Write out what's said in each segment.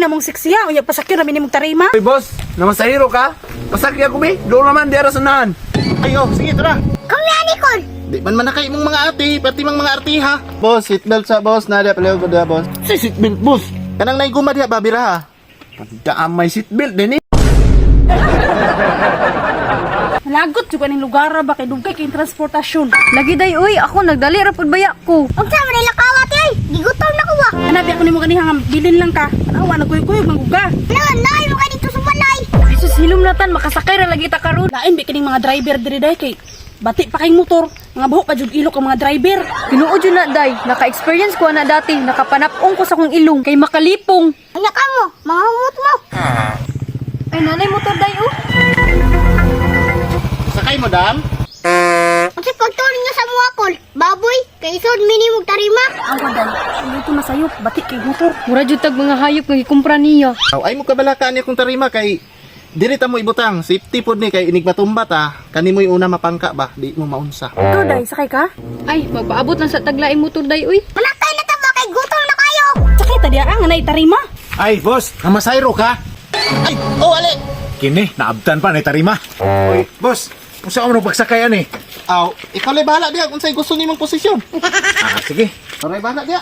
Grabe na mong siksiya, unya pasakyo na minimong tarima. Hoy boss, namasahiro ka? Pasakya ko be, doon naman di ara sa unahan. Ay, oh, sige, tara. Kami ani kon. Di man manakay imong mga ate, pati mang mga artiha. Boss, seatbelt sa boss, nada palayo ko diha, boss. Si seatbelt boss. Kanang naiguma diha ba bira ha? Pagdaam may seatbelt din eh. Lagot jud kaning lugar ba kay dugay kay transportasyon. Lagi day uy, ako nagdali ra pud baya ko. Unsa man nila kawat ay? Gigutom na ko ba? Hanabi ako nimo ganiha nga bilin lang ka. Tanawa nagkuyog-kuyog manguga. Na, naay mo ka dito sa balay. Ay sus, hilom na tan makasakay ra lagi ta karon. Lain bi kining mga driver diri day kay bati pa kay motor. Mga buhok pa jud ilok ang mga driver. Tinuod jud na day, naka-experience ko na dati, nakapanapong ko sa akong ilong kay makalipong. Anak ka mo, mga humot mo. Ay nanay motor day oh. Sakay mo, dam? Unsa pagtuon niyo sa mga kol? Baboy, kay isod minimong tarima. Awa day, luto na sayo, bati kay motor. Mura jud tag mga hayop nga gikumpra niya. Aw, ay mo kabalakaan ni akong tarima kay diri ta mo ibutang, safety pod ni kay inig matumba ta, kani mo'y una mapangka ba, di mo maunsa. Ikaw day, sakay ka? Ay, magpaabot lang sa taglaing motor day uy. Manakay na ta ba kay gutom na kayo? Sakay ta diha nga nay tarima. Ay, boss, namasayro ka? Ay, oh, ali. Kini, naabtan pa ni tarima. Oy, boss, unsa mo pagsakay ani? Aw, ikaw lay bahala diha kung sa'y gusto nimong posisyon. Ah, sige. Aray bahala diha.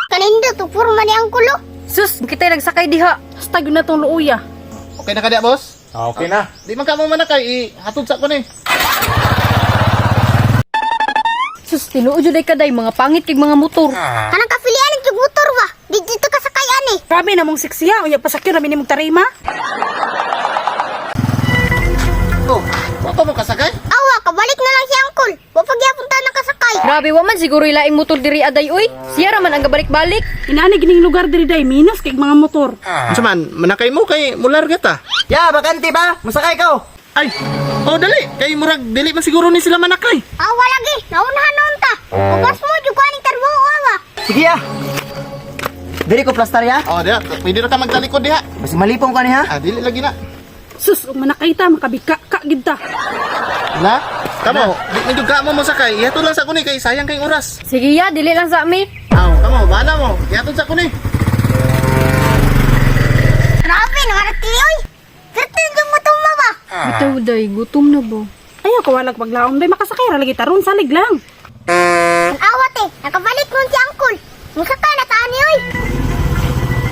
Kanindo to forma ni ang kulo. Sus, kitay nagsakay diha. Basta gyud na tong luoya. Okay na ka diha, boss? Ah, okay na. Di man ka mo manakay, ihatod sa ko ni. Sus, tinuod jud ay kaday mga pangit kay mga motor. Kanang kafilian ng motor ba? Di dito ka sakay ani. Grabe na mong siksiya, unya pasakyo na minimong tarima. Oh, wa pa mo kasakay? Awa, kabalik na lang si angkol. Wa pagyapon ta nakasakay. Grabe wa man siguro ilaing motor diri aday uy. Siya ra man ang gabalik-balik. Inaani gining lugar diri day, minus kay mga motor. Unsa man, manakay mo kay mularga ta. Ya, bakante ba? Masakay ka. Ay, oh dali, kay murag dili man siguro ni sila manakay. Awa lagi, naunahan noon ta. Ubas mo jud ko aning tarbuo awa. Sige ya. Dili ko plastar ya. Oh, diha, pwede ra ka magtalikod diha. Basi malipong ka niya. Ah, dili lagi na. Sus, ug manakay ta makabika ka gid ta. La, kamo, di man jud ka mo mosakay. Ihatod lang sa ko ni kay sayang kay oras. Sige ya, dili lang sa ami. Aw, kamo, bahala mo. Ihatod sa ko ni. Grabe, nakarati oy. Pertin yung motor ba? Bitaw day, gutom na ba? Ayaw ka walag paglaom day, makasakay ra lagi taron salig lang. Ang awat eh, nakabalik nun si angkol. Musakay na ta ani oy.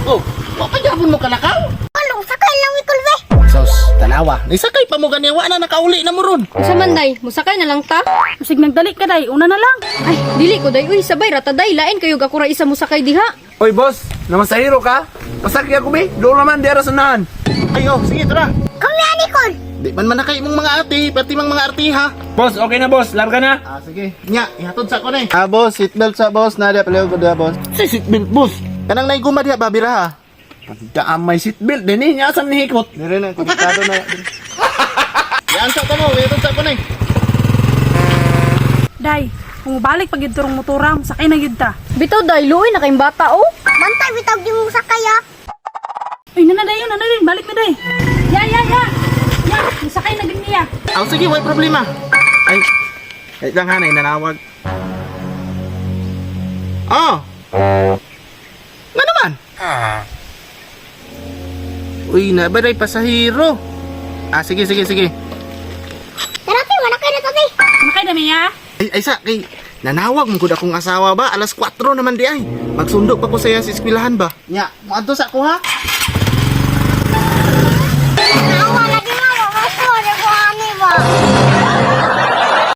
Oh, wa pa gyapon mo kalakaw. Kol, sakay lang ikol be. Sos, tanawa. Nisakay pa mo gani wa na nakauli na mo ron. Unsa man day, musakay na lang ta? Usig nagdali ka day, una na lang. Ay, dili ko day uy, sabay rata day, lain kayo ako ra isa musakay diha. Hoy boss, namasahiro ka? Pasakya ko be, doon naman di ara sa unahan. Ay, oh, sige, tara. Kami ani kol. Di man manakay imong mga ate, pati mang mga artiha. Boss, okay na boss, larga na. Ah, sige. Nya, ihatod sa ko ni. Ah, boss, seatbelt sa boss, nada palayo ko diha, boss. Si seatbelt boss. Kanang naiguma diha ba bira ha? Pagdaam may seatbelt din eh, nya asam ni hikot. Dire na, konektado na. Yan sa ko mo, ihatod sa ko ni. Day, kung mobalik pag turong motora, sakay na gyud ta. Bitaw day, luoy na kayong bata oh. Bantay bitaw di mo sakay ah. Ay, nana day, nana day, balik na day. Ya, ya, ya. Ya, sakay na gyud niya. Ah, sige, way problema. Ay, wait lang ha, nanawag. Oh! Nga naman? Uy, nabaday pasahero. Ah, sige, sige, sige. Tara te, manakay na ta te. Manakay na miya. Ay, ay sa, kay, nanawag mo gud akong asawa ba? Alas 4 naman di ay. Magsundo pa ko saya sa eskwelahan ba? Nya, muadto sa ko ha?